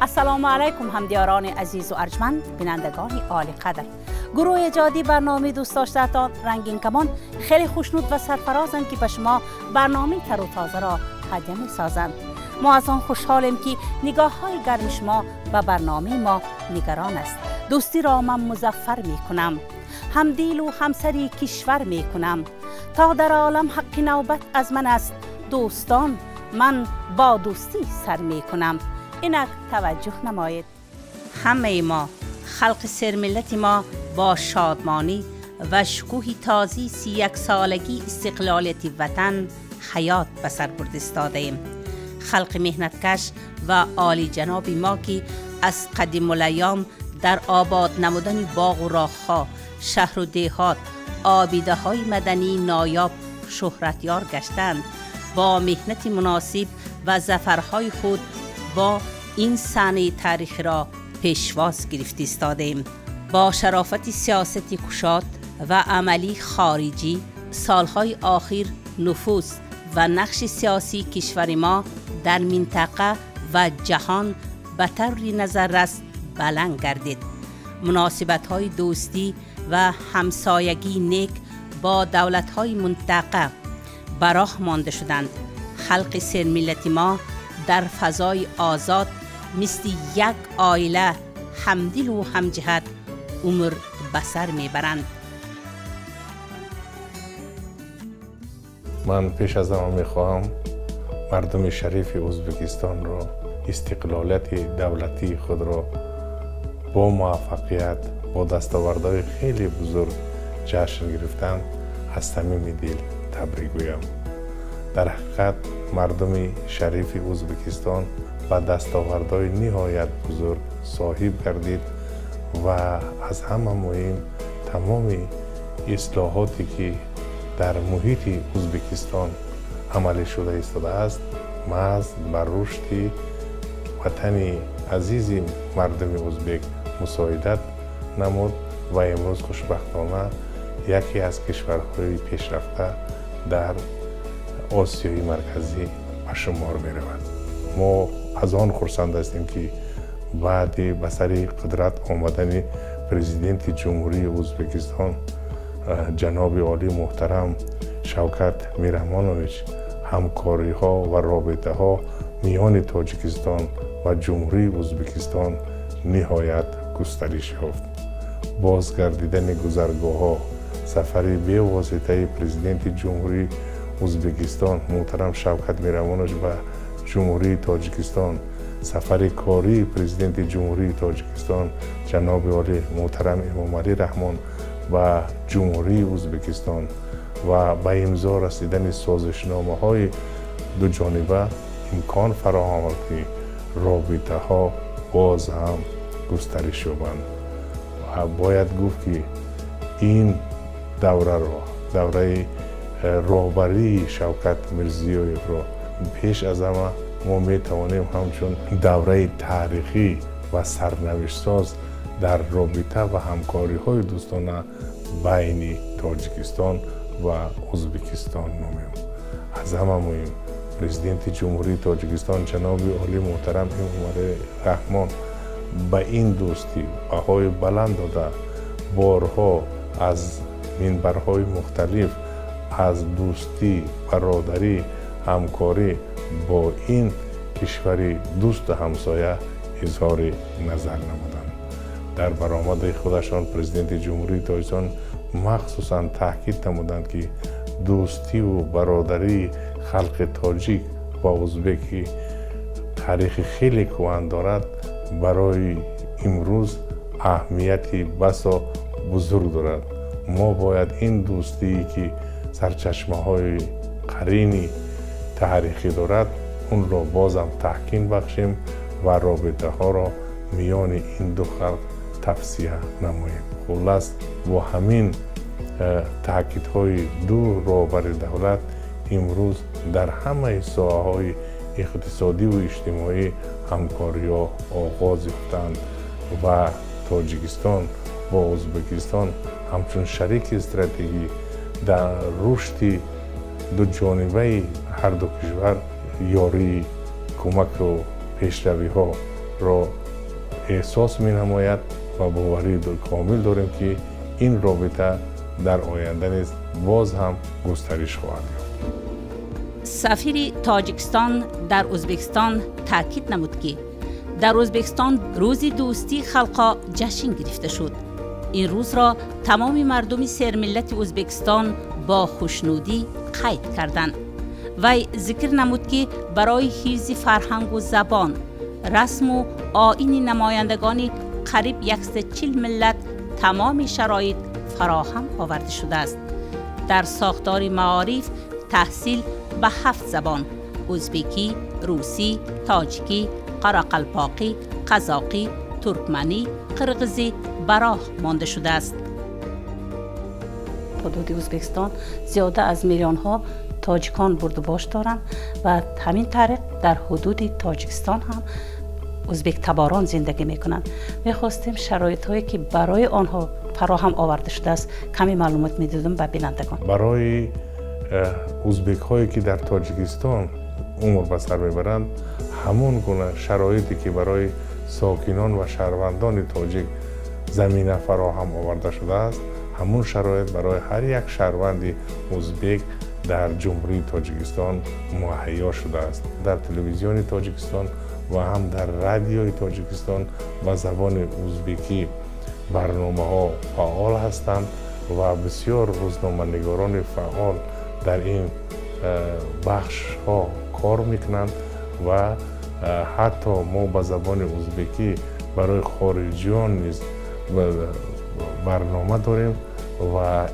Ассалому алайкум ҳамдиёрони азизу арҷманд, бинандагони олиқадр. Гурӯҳи эҷодӣ барномаи дӯстдоштаатон Рангин Камон хеле хушнуд ва сарфарозанд, ки ба шумо барномаи тару тозаро ҳадя месозанд. Мо аз он хушҳолем, ки нигоҳҳои гарми шумо ба барномаи мо нигарон аст. Дӯстиро ман музаффар мекунам, ҳамдилу ҳамсари кишвар мекунам. То дар олам ҳаққи навбат аз ман аст, дӯстон, ман бо дӯстӣ сар мекунам. Инак таваҷҷӯҳ намоед. Ҳамаи мо, халқи сермиллати мо, бо шодмонӣ ва шукӯҳи тозаи 31-солагии истиқлолияти ватан ҳаёт ба сар бурда истодаем. Халқи меҳнаткаш ва олиҷаноби мо, ки аз қадимулайём дар обод намудани боғу роҳҳо, шаҳру деҳот, обидаҳои мадании ноёб шӯҳратёр гаштанд, бо меҳнати муносиб ва зафарҳои худ бо ин саҳнаи таърихиро пешвоз гирифта истодаем. Бо шарофати сиёсати кушод ва амалии хориҷӣ солҳои охир нуфуз ва нақши сиёсии кишвари мо дар минтақа ва ҷаҳон ба таври назаррас баланд гардид. Муносибатҳои дӯстӣ ва ҳамсоягии нек бо давлатҳои минтақа ба роҳ монда шуданд. Халқи сермиллати мо дар фазои озод мисли як оила ҳамдилу ҳамҷиҳат умр ба сар мебаранд. Ман пеш аз ҳама мехоҳам мардуми шарифи Ӯзбекистонро истиқлолияти давлатии худро бо муваффақият, бо дастовардҳои хеле бузург ҷашн гирифтан аз самими дил табрик гӯям. Дар ҳақиқат мардуми шарифи Ӯзбекистон ба дастовардҳои ниҳоят бузург соҳиб гардид ва аз ҳама муҳим тамоми ислоҳоте ки дар муҳити Ӯзбекистон амалӣ шуда истодааст, маҳз ба рушди ватани азизи мардуми ӯзбек мусоидат намуд ва имрӯз хушбахтона яке аз кишварҳои пешрафта дар Осиёи Марказӣ ба шумор меравад. Мо аз он хурсанд ҳастем, ки баъди ба сари қудрат омадани президенти Ҷумҳурии Ӯзбекистон ҷаноби олӣ муҳтарам Шавкат Мирраҳмонович ҳамкориҳо ва робитаҳо миёни Тоҷикистон ва Ҷумҳурии Ӯзбекистон ниҳоят густариш ёфт. Бозгардидани гузаргоҳҳо, сафари бевоситаи президенти Ҷумҳурии Ӯзбекистон муҳтарам Шавкат Мирраҳмонович ба Ҷумҳурии Тоҷикистон, сафари кории президенти Ҷумҳурии Тоҷикистон ҷаноби олӣ муҳтарам Эмомалӣ Раҳмон ба Ҷумҳурии Ӯзбекистон ва ба имзо расидани созишномаҳои дуҷониба имкон фароҳам овард, ки робитаҳо боз ҳам густариш ёбанд. Ва бояд гуфт, ки ин давраро, давраи роҳбарии Шавкат Мирзиёевро пеш аз ҳама мо метавонем ҳамчун давраи таърихӣ ва сарнавиштсоз дар робита ва ҳамкориҳои дӯстона байни Тоҷикистон ва Ӯзбекистон номем. Аз ҳама муҳим президенти Ҷумҳурии Тоҷикистон ҷаноби олӣ муҳтарам Эмомалӣ Раҳмон ба ин дӯстӣ баҳои баланд дода, борҳо аз минбарҳои мухталиф аз дӯстӣ, бародарӣ, ҳамкорӣ бо ин кишвари дӯсту ҳамсоя изҳори назар намуданд. Дар баромади худашон президенти Ҷумҳурии Тоҷикистон махсусан таъкид намуданд, ки дӯстиву бародарии халқи тоҷик ва ӯзбек, ки таърихи хеле кӯҳан дорад, барои имрӯз аҳамияти басо бузург дорад. Мо бояд ин дӯстие, ки сарчашмаҳои қарини таърихӣ дорад, онро бозам таҳким бахшем ва робитаҳоро миёни ин ду халқ тавсия намоем. Хуллас, бо ҳамин таъкидҳои ду роҳбари давлат имрӯз дар ҳамаи соҳаҳои иқтисодиву иҷтимоӣ ҳамкориҳо оғоз ёфтанд ва Тоҷикистон бо Ӯзбекистон ҳамчун шарики стратегӣ дар рушди дуҷонибаи ҳар ду кишвар ёрии кӯмаку пешравиҳо را احساس می نماید و باوری کامل داریم که این رابطه در آینده نیز باز هم گسترش خواهد یافت. سفیر تاجیکستان در ازبکستان تاکید نمود که در ازبکستان روز دوستی خلقا جشن گرفته شد. این روز را تمام مردم سرملت ازبکستان با خوشنودی قید کردند. وی ذکر نمود که برای حفظ فرهنگ و زبان، رسم و آیین نمایندگان قریب 140 ملت تمام شرایط فراهم آورده شده است. در ساختار معارف تحصیل به 7 زبان ازبکی، روسی، تاجیکی، قراقلپاقی، قزاقی، ترکمنی، قرغیزی براه مانده شده است. حدود ازبکستان زیاده از میلیون ها تاجیکان برد و باش دارند و همین طریق در حدود تاجیکستان هم ازبک تباران زندگی میکنند. میخواستیم شرایط هایی که برای آنها فراهم آورده شده است کمی معلومات میدادم به بینندگان. برای ازبک هایی که در تاجیکستان عمر به سر میبرند همون گونه شرایطی که برای ساکنان و شهروندان تاجیک زمینه فراهم آورده شده است، همون شرایط برای هر یک شهروند ازبک در جمهوری تاجیکستان مهیا شده است. در تلویزیون تاجیکستان و هم در رادیوی تاجیکستان و زبان ازبکی برنامه ها فعال هستند و بسیار روزنامه‌نگاران فعال در این بخش ها کار میکنند و حتی ما به زبان ازبکی برای خارجیان نیز برنامه داریم و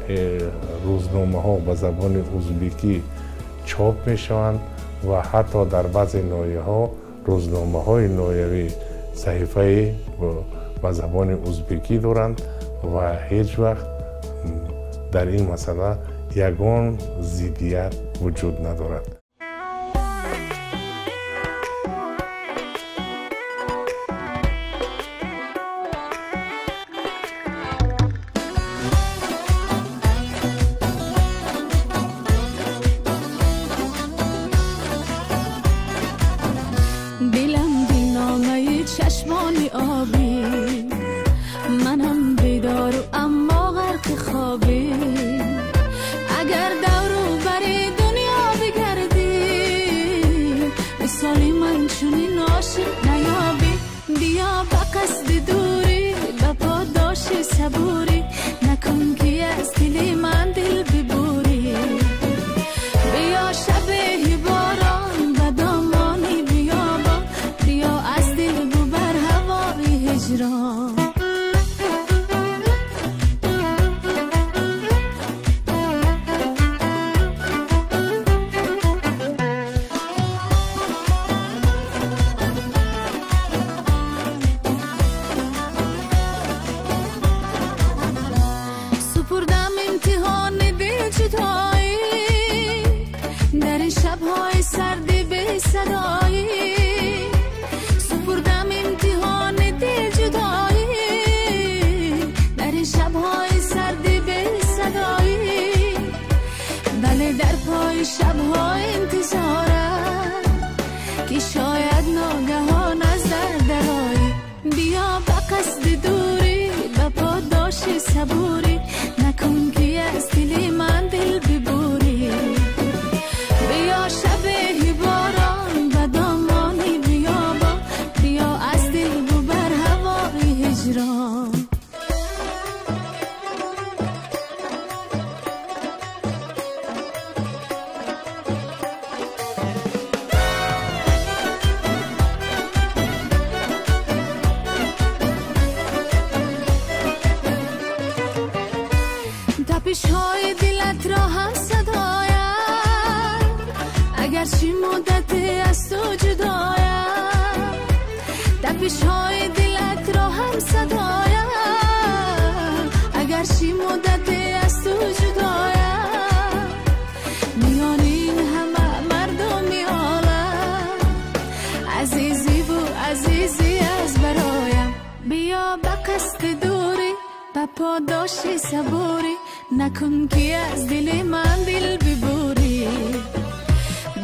روزنامه ها به زبان ازبکی چاپ میشوند و حتی در بعضی ناحیه ها روزنامه های ناحیوی صحیفه به زبان ازبکی دارند و هیچ وقت در این مسئله یگان ضدیت وجود ندارد.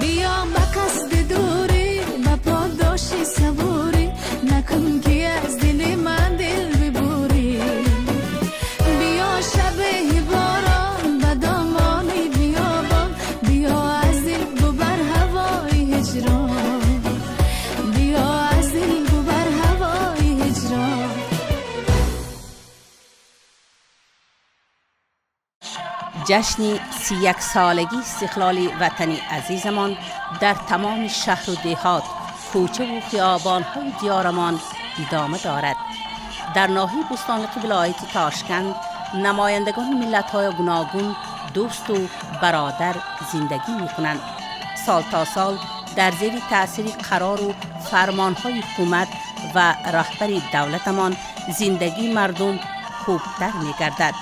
بیا به قصد دوری، به پاداش صبوری نکن. ҷашни 31-солагии истиқлоли ватани азизамон дар тамоми шаҳру деҳот, кӯчаву хиёбонҳои диёрамон идома дорад. Дар ноҳияи Бӯстонлиқи вилояти Тошканд намояндагони миллатҳои гуногун дӯсту бародар зиндагӣ мекунанд. Сол то сол дар зери таъсири қарору фармонҳои ҳукумат ва раҳбари давлатамон зиндагии мардум хубтар мегардад.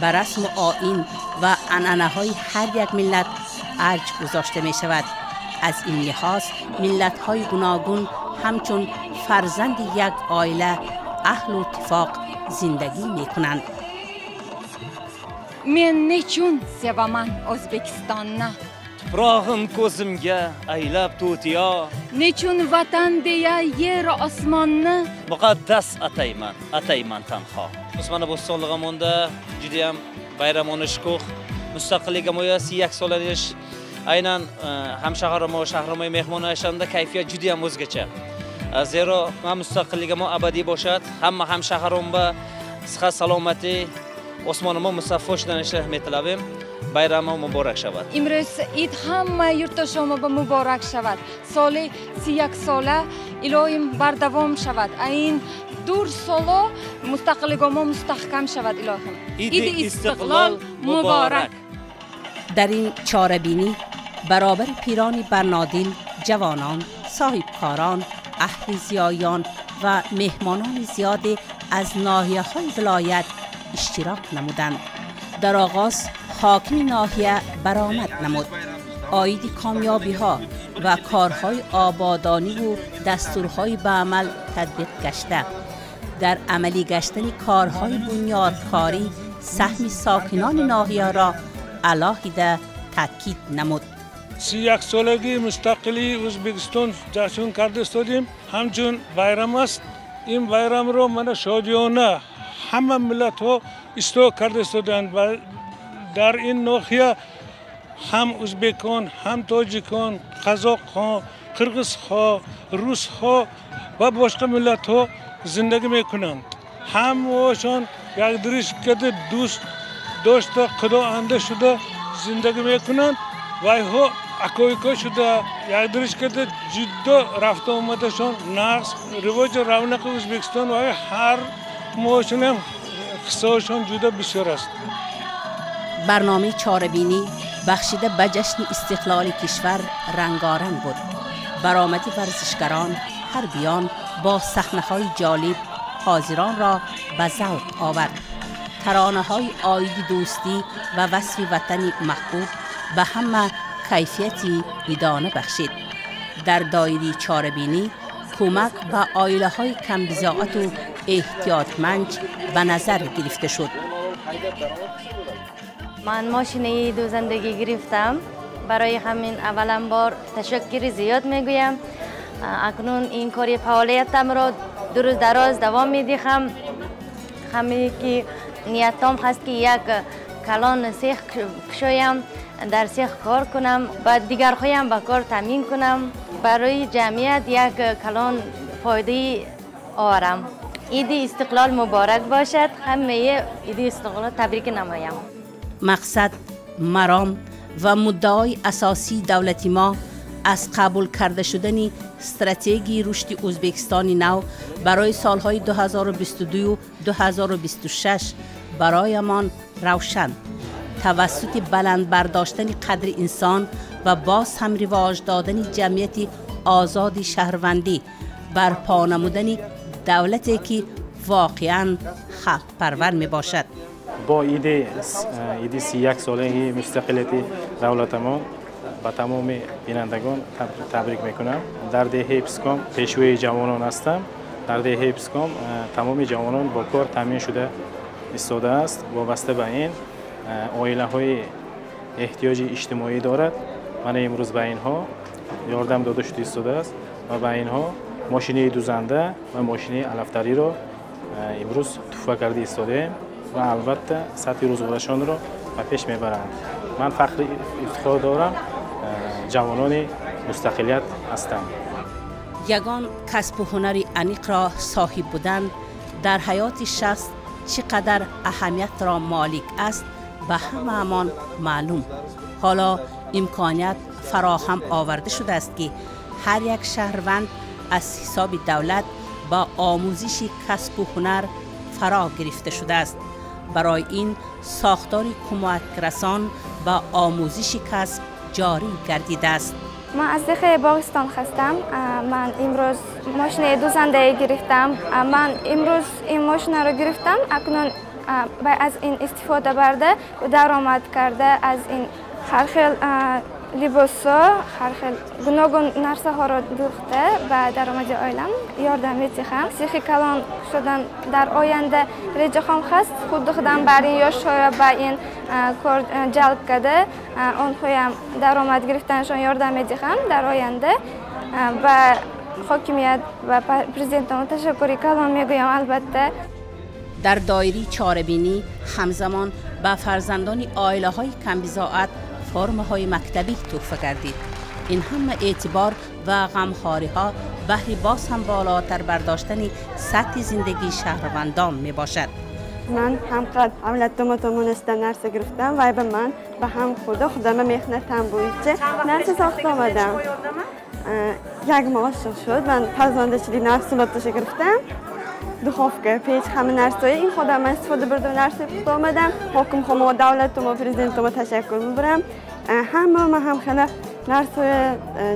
Ба расму оин ва анъанаҳои ҳар як миллат арҷ гузошта мешавад. Аз ин лиҳоз миллатҳои гуногун ҳамчун фарзанди як оила аҳлу иттифоқ зиндагӣ мекунанд. Men nechun sevaman O'zbekistonni? Tuprog'im ko'zimga aylab to'tiyo. Nechun vatan deya yer osmonni? Muqaddas atayman, atayman tanho. Usmon Bo'stonlig'imda juda ham bayramona shukuh, mustaqilligimiz 31 solanish, aynan hamshahrimo, shahrimo mehmonashanda kayfiyat juda ham o'zgacha. Zero mustaqilligimiz abadiy bo'shad, hamma hamshahrimga sihat salomati, osmonimiz musaffo shilanishi metlabim. Bayrami muborak shavad. Имрӯз ид ҳама yurtdoshoma muborak shavad. Соли 31 сола илоҳим бардавом шавад. Ин дур соло мустақиллигомо мустаҳкам шавад илоҳим. Иди истиқлол муборак. Дар ин чорабинӣ баробари пирони барнодил, ҷавонон, соҳибкорон, аҳли зиёиён ва меҳмонони зиёде аз ноҳияҳои вилоят иштирок намуданд. Дар оғоз ҳокими ноҳия баромад намуд. Оиди комёбиҳо ва корҳои ободониву дастурҳои ба амал татбиқ гашта, дар амалӣ гаштани корҳои бунёдкорӣ саҳми сокинони ноҳияро алоҳида таъкид намуд. 31-солагии мустақилии Ӯзбекистон ҷашн карда истодем. Ҳамчун байрам аст. Ин байрамро мана шодиёна ҳама миллатҳо иштирок карда истоданд. Дар ин ноҳия ҳам ӯзбекон, ҳам тоҷикон, қазоқҳо, қирғизҳо, русҳо ва бошқа миллатҳо зиндагӣ мекунанд. Ҳамаашон якдиришкада дӯст дошта, худоанда шуда зиндагӣ мекунанд. Вайҳо акоико шуда, якдиришкада ҷудо рафта омадашон нағз, ривоҷу равнақи Ӯзбекистон ва ҳар моҳашон ҳам ҳиссаашон ҷудо бисёр аст. Барномаи чорабинӣ бахшида ба ҷашни истиқлоли кишвар рангоранг буд. Баромади варзишгарон, ҳарбиён бо саҳнаҳои ҷолиб ҳозиронро ба завқ овард. Таронаҳои оиди дӯстӣ ва васфи ватани маҳбуб ба ҳама кайфияти идона бахшид. Дар доираи чорабинӣ кӯмак ба оилаҳои камбизоату эҳтиётманҷ ба назар гирифта шуд. Ман мошинаи дӯзандагӣ гирифтам. Барои ҳамин аввалан бор ташаккури зиёд мегӯям. Акнун ин кори фаъолиятамро дурӯз дароз давом медиҳам. Ҳаме ки ниятам ҳаст ки як калон сех кушоям, дар сех кор кунам ва дигарҳоям ба кор таъмин кунам. Барои ҷамъият як калон фоидаи оварам. Иди истиқлол муборак бошад. Ҳамаи иди истиқлол табрик намоям. Мақсад, маром ва муддаои асосии давлати мо аз қабул карда шудани стратегияи рушди Ӯзбекистони нав барои солҳои 2022-2026 бароямон равшан. Тавассути баланд бардоштани қадри инсон ва боз ҳам ривоҷ додани ҷамъияти озоди шаҳрвандӣ, барпо намудани давлате ки воқеан халқпарвар мебошад. Бо иди 31-солагии мустақилияти давлатамон ба тамоми бинандагон табрик мекунам. Дар деҳаи Писком пешвои ҷавонон ҳастам. Дар деҳаи Писком тамоми ҷавонон бо кор таъмин шуда истодааст. Вобаста ба ин оилаҳои эҳтиёҷи иҷтимоӣ дорад. Мана имрӯз ба инҳо ёрдам дода шуда истодааст ва ба инҳо мошинаи дӯзанда ва мошинаи алафдариро имрӯз туҳфа карда истодаем ва албатта сатҳи рӯзғорашонро ба пеш мебаранд. Ман фахри ифтихор дорам, ҷавонони мустақилият ҳастам. Ягон касбу ҳунари аниқро соҳиб будан дар ҳаёти шахс чӣ қадар аҳамиятро молик аст, به همه‌مان معلوم. حالا امکانیت فراهم آورده شده است که هر یک شهروند از حساب دولت با آموزش کسب و هنر فرا گرفته شده است. برای این ساختار کمک رسان با آموزش کسب جاری گردیده است. من از دهه باغستان هستم. من امروز ماشین دوزنده گرفتم. من امروز این ماشین را گرفتم. اکنون از این استفاده برده و درآمد کرده از این هر خیل لباس‌ها، هر خیل گوناگون نرسه‌ها را دوخته و درآمد oilam yordam می‌دهم. سیخ کلان شدن در آینده رجه خام هست. خود خودم بر این یاش‌ها به این کار جلب کرده آنها هم درآمد گرفتنشان یاردم می‌دهم در آینده. و حاکمیت و پرزیدنت تشکری کلان میگویم. البته در دایره چاره‌بینی همزمان به فرزندان عائله‌های کم‌بضاعت فرم‌های مکتبی تحفه گردید. این همه اعتبار و غمخواری ها بهر باز هم بالاتر برداشتن سطح زندگی شهروندان می باشد. من هم قد avlatdama tomonidan narsa giriftam va man va ham xudo xudama mehnatam bo'yicha narsa sotib olmadim. Як моҳ шуд ман pazvandachilik mahsulotini giriftam. Duxovka, pech, hamma narsa ин худам ман истифода бурдам, нарса пухта омадам. Ҳоким хомо, давлатумо, президентумо ташаккур мебарам. Ҳама ман ҳам хела нарсаи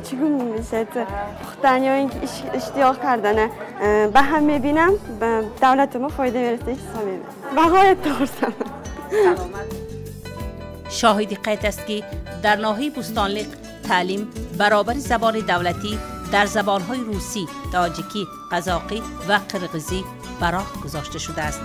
чигун мешад пухтан ё инки иштиёқ кардана ба ҳам мебинам, ба давлатумо фоида мерасад, ҳисоб мебарам. Ба ғоят хурсандам. شاهد قید است که در ناحیه بوستانلیق تعلیم برابر زبان دولتی در زبان‌های روسی، تاجیکی، قزاقی و قرقیزی براه گذاشته شده است.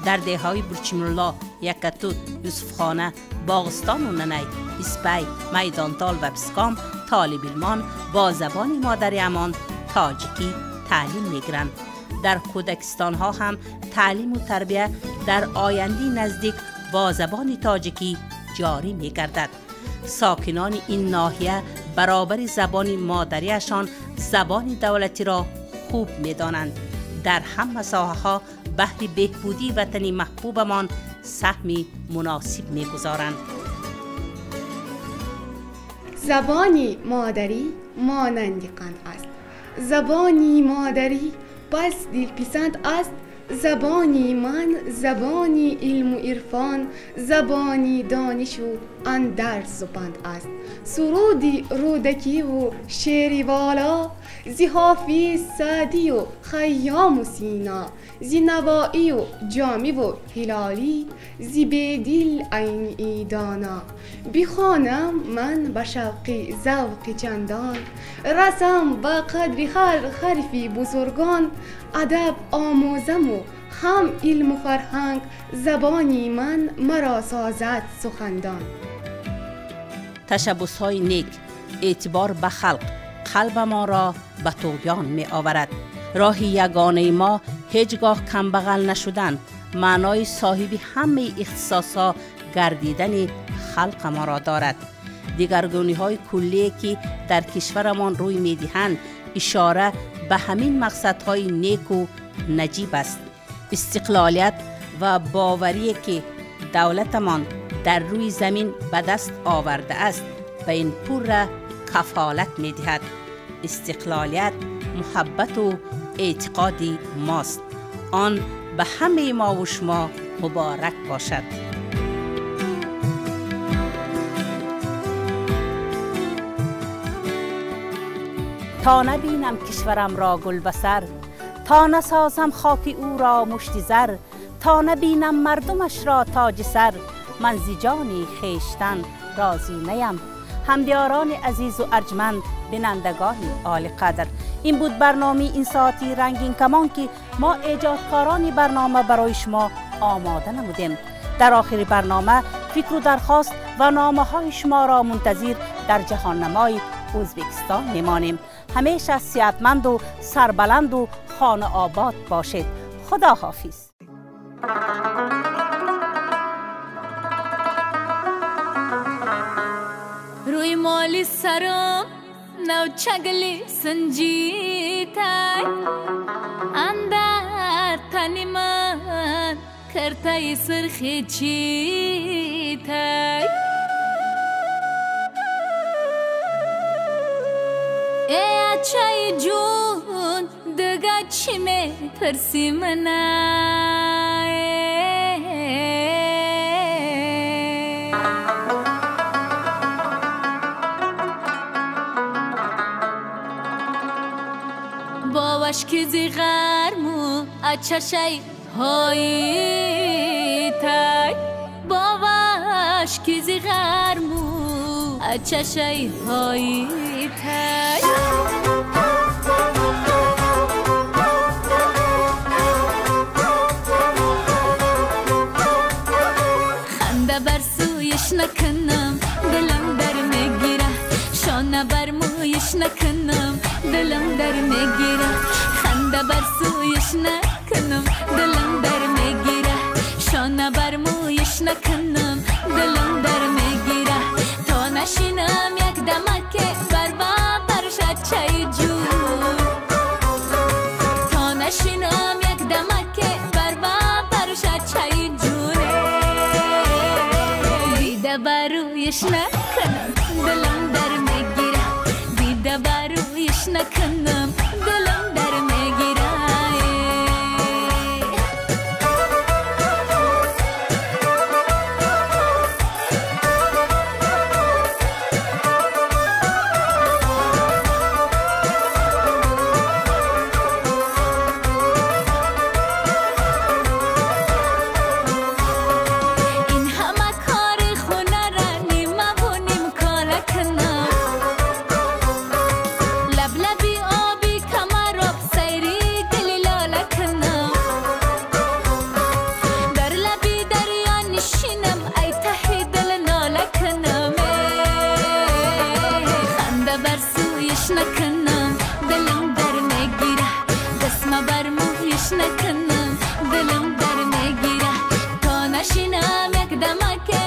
در دههای برچیمالله، یکتوت، یوسفخانه، باغستان و ننی، اسپی، میدانتال و پسکام طالب علمان با زبان مادری امان تاجیکی تعلیم میگیرند. در کودکستان ها هم تعلیم و تربیه در آینده نزدیک با زبان تاجیکی جاری میگردد. ساکنان این ناحیه برابر زبان مادریشان زبان دولتی را خوب می‌دانند. در همه ساحه‌ها بهر بهبودی وطن محبوبمان سهمی مناسب می‌گذارند. زبانی مادری مانند قند است. زبانی مادری بس دلپسند است. زبانی من زبانی علم و عرفان، زبانی دانش و اندرز و پند است. سرودی رودکی و شعر والا، ز حافظ سعدی و خیام و سینا، ز نوایی و جامی و هلالی، ز بیدل عینی دانا. بخوانم من به شوق ذوق چندان، رسم به قدر هر حرف بزرگان. ادب آموزم و هم علم و فرهنگ، زبانی من مرا سازد سخندان. تشبث‌های نیک، اعتبار به خلق، قلب ما را به طغیان می آورد. راه یگانه ما هیچگاه کمبغل نشدن، معنای صاحب همه اختصاص‌ها گردیدن خلق ما را دارد. دیگرگونی‌های کلی که در کشورمان روی می‌دهند اشاره به همین مقصدهای نیک و نجیب است. استقلالیت و باوری که دولتمان در روی زمین به دست آورده است به این پور کفالت می‌دهد. استقلالیت محبت و اعتقاد ماست. آن به همه ما و شما مبارک باشد. تا نبینم کشورم را گل بسر، تا نسازم خاک او را مشت زر، تا نبینم مردمش را تاج سر، من ز جان خویشتن راضی نیم. همدیاران عزیز و ارجمند، بینندگان عالی قدر، این بود برنامه این ساعتی رنگین کمان که ما ایجادکاران برنامه برای شما آماده نمودیم. در آخر برنامه فکر و درخواست و نامه های شما را منتظر در جهان نمای ازبکستان میمانیم. همیشه صحتمند و سربلند و خانه آباد باشید. خدا حافظ. روی مالی سرم نو چگلی سنجیتای، اندر تنی من Картаи сурхи читай. Э ачаи ҷун, дыга чӣ мепурсӣ мана? Боваш ки зи ғарму ачашай ҳои тай, боваш ки зи ғарму ачашай ҳои тай. Ханда бар сӯяш накунам, дилам дар мегира, шона бар мӯяш накунам, дилам дар мегира. Ханда бар сӯяш накунам, дилам дар мегира, шона бар мӯяш накунам, дилам дар мегира. То нашинам як дамаке бар баршад чай ҷун, то нашинам як дамаке бар баршад чай ҷун. Дида бар рӯяш накунам, дилам дар мегира, дида бар рӯяш накунам, дилам дар мегира. Ин ҳама кори хонара нимаву нимкора кунам, лаблаби оби камароб сайри гули лола кунам, дар лаби дарё нишинам, ай таҳи дил нола кунам. Ханда бар сӯяш накунам, дилам дар мегира, дастма бар мӯяш накунам, дилам дар мегира. То нашинам як дамаке